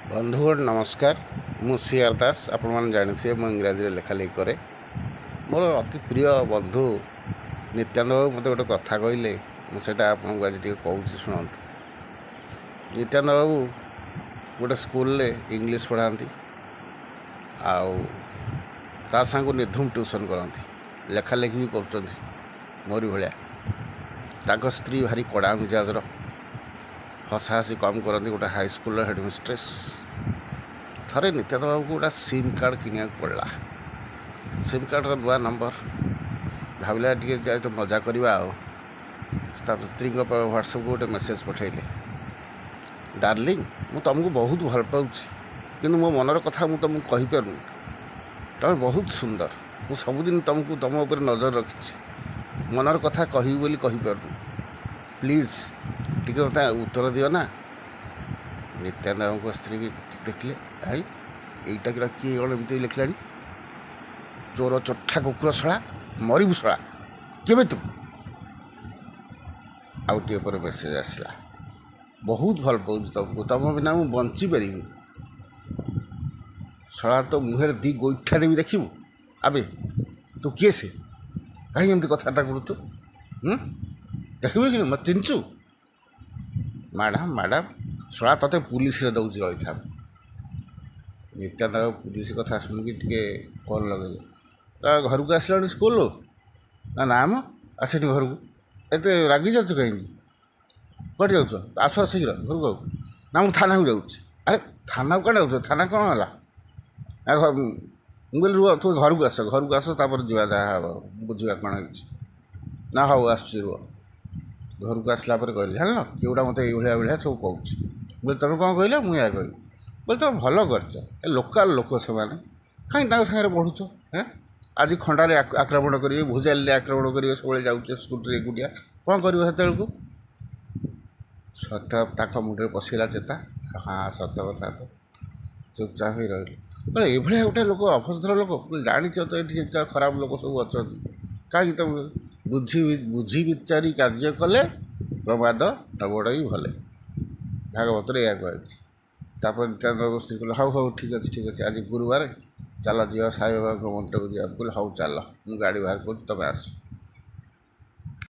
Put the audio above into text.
ବନ୍ଧୁଗଣ ନମସ୍କାର। ମୁଁ ସି ଆର୍ ଦାସ। ଆପଣମାନେ ଜାଣିଥିବେ ମୁଁ ଇଂରାଜୀରେ ଲେଖାଲେଖି କରେ। ମୋର ଅତି ପ୍ରିୟ ବନ୍ଧୁ ନିତ୍ୟାନନ୍ଦ ବାବୁ ମୋତେ ଗୋଟେ କଥା କହିଲେ, ମୁଁ ସେଇଟା ଆପଣଙ୍କୁ ଆଜି ଟିକେ କହୁଛି, ଶୁଣନ୍ତୁ। ନିତ୍ୟାନନ୍ଦ ବାବୁ ଗୋଟେ ସ୍କୁଲରେ ଇଂଲିଶ ପଢ଼ାନ୍ତି ଆଉ ତା ସାଙ୍ଗକୁ ନିଧୁମ ଟ୍ୟୁସନ୍ କରନ୍ତି, ଲେଖାଲେଖି ବି କରୁଛନ୍ତି ମୋରି ଭଳିଆ। ତାଙ୍କ ସ୍ତ୍ରୀ ଭାରି କଡ଼ା ମିଜାଜର, ହସାହସି କମ୍ କରନ୍ତି, ଗୋଟେ ହାଇସ୍କୁଲର ହେଡ଼୍ ମିଷ୍ଟ୍ରେସ୍। ଥରେ ନିତ୍ୟାନନ୍ଦ ବାବୁକୁ ଗୋଟେ ସିମ୍ କାର୍ଡ଼ କିଣିବାକୁ ପଡ଼ିଲା। ସିମ୍ କାର୍ଡ଼ର ନୂଆ ନମ୍ବର ଭାବିଲା ଟିକେ ଯାଇ ତ ମଜା କରିବା। ଆଉ ତା ସ୍ତ୍ରୀଙ୍କ ହ୍ୱାଟ୍ସଆପ୍କୁ ଗୋଟେ ମେସେଜ୍ ପଠାଇଲେ, ଡାର୍ଲିଂ, ମୁଁ ତୁମକୁ ବହୁତ ଭଲ ପାଉଛି, କିନ୍ତୁ ମୋ ମନର କଥା ମୁଁ ତୁମକୁ କହିପାରୁନି। ତୁମେ ବହୁତ ସୁନ୍ଦର, ମୁଁ ସବୁଦିନ ତୁମକୁ ତୁମ ଉପରେ ନଜର ରଖିଛି, ମନର କଥା କହିବି ବୋଲି କହିପାରୁନି, ପ୍ଲିଜ୍ ଟିକେ ମୋତେ ଉତ୍ତର ଦିଅ ନା। ନିତ୍ୟାନନ୍ଦ ବାବୁଙ୍କ ସ୍ତ୍ରୀ ବି ଦେଖିଲେ, ଭାଇ ଏଇଟା କିଏ କ'ଣ ଏମିତି ଲେଖିଲାଣି, ଚୋର ଚଠା କୁକୁର ଶଳା, ମରିବୁ ଶଳା, କେବେ ତୁ। ଆଉ ଟିକେ ପରେ ମେସେଜ୍ ଆସିଲା, ବହୁତ ଭଲ ପାଉଛି ତୁମକୁ, ତୁମ ବିନା ମୁଁ ବଞ୍ଚିପାରିବି, ଶଳା ତୋ ମୁହଁରେ ଦୁଇ ଗୋଇଠା ଦେବି ଦେଖିବୁ, ଆବେ ତୁ କିଏ ସେ, କାହିଁକି ଏମିତି କଥାବାର୍ତ୍ତା କରୁଛୁ, ଦେଖିବୁ କି ମୋତେ ଚିହ୍ନିଛୁ, ମ୍ୟାଡ଼ାମ୍ ମ୍ୟାଡ଼ାମ୍, ଶଳା ତୋତେ ପୁଲିସରେ ଦେଉଛି ରହିଥା। ନିତ୍ୟାନନ୍ଦ ବାବୁ ପୁଲିସ କଥା ଶୁଣିକି ଟିକେ ଫୋନ୍ ଲଗେଇଲେ, ତା ଘରକୁ ଆସିଲାଣି ସ୍କୁଲରୁ? ନା ନା ମ ଆସିନି ଘରକୁ। ଏତେ ରାଗି ଯାଉଛୁ କାହିଁକି, କୁଆଡ଼େ ଯାଉଛ, ଆସ ଶୀଘ୍ର ଘରକୁ। ଆଉ ନା ମୁଁ ଥାନାକୁ ଯାଉଛି। ଆରେ ଥାନାକୁ କୁଆଡ଼େ ଯାଉଛ, ଥାନା କ'ଣ ହେଲା? ମୁଁ କହିଲି ରୁହ, ତୁ ଘରକୁ ଆସ, ଘରକୁ ଆସ, ତାପରେ ଯିବା ଯାହା ହେବ ବୁଝିବା କ'ଣ ହେଇଛି। ନା ହଉ ଆସୁଛି ରୁହ। ଘରକୁ ଆସିଲା ପରେ କହିଲି, ଜାଣିଲ କିଏ ଗୋଟା ମୋତେ ଏଇଭଳିଆ ଭଳିଆ ସବୁ କହୁଛି। ମୁଁ କହିଲି ତମେ କ'ଣ କହିଲ? ମୁଁ ଏହା କହିଲି। କହିଲି ତମେ ଭଲ କରିଛ, ଏ ଲୋକାଲ୍ ଲୋକ ସେମାନେ, କାହିଁ ତାଙ୍କ ସାଙ୍ଗରେ ପଢ଼ୁଛ? ହେଁ, ଆଜି ଖଣ୍ଡାରେ ଆକ୍ରମଣ କରିବେ, ଭୁଜାଲିରେ ଆକ୍ରମଣ କରିବେ, ସବୁବେଳେ ଯାଉଛ ସ୍କୁଟିରେ ଏକୁଟିଆ, କ'ଣ କରିବ ସେତେବେଳକୁ? ସତ ତାଙ୍କ ମୁଣ୍ଡରେ ପଶିଗଲା ଚେତା, ହଁ ସତ କଥା ତ। ଚୁପଚାପ ହେଇ ରହିଲେ। କହିଲେ ଏଇଭଳିଆ ଗୋଟେ ଲୋକ, ଅଭଦ୍ର ଲୋକ, ଜାଣିଛ ତ ଏଠି ଯେମିତି ଖରାପ ଲୋକ ସବୁ ଅଛନ୍ତି, କାହିଁକି ତମେ ବୁଝି ବିଚାରି କାର୍ଯ୍ୟ କଲେ ପ୍ରମାଦ ନ ବଢ଼ଇ ଭଲେ, ଭାଗବତରେ ଏହା କୁହାଯାଇଛି। ତାପରେ ନିତ୍ୟାନନ୍ଦ ବାବୁ ସ୍ତ୍ରୀ କହିଲେ, ହଉ ହଉ ଠିକ୍ ଅଛି ଠିକ୍ ଅଛି, ଆଜି ଗୁରୁବାର, ଚାଲ ଯିବା ସାଇବାବାଙ୍କ ମନ୍ଦିରକୁ ଯିବା। ମୁଁ କହିଲି ହଉ ଚାଲ, ମୁଁ ଗାଡ଼ି ବାହାର କରୁଛି, ତୁମେ ଆସ।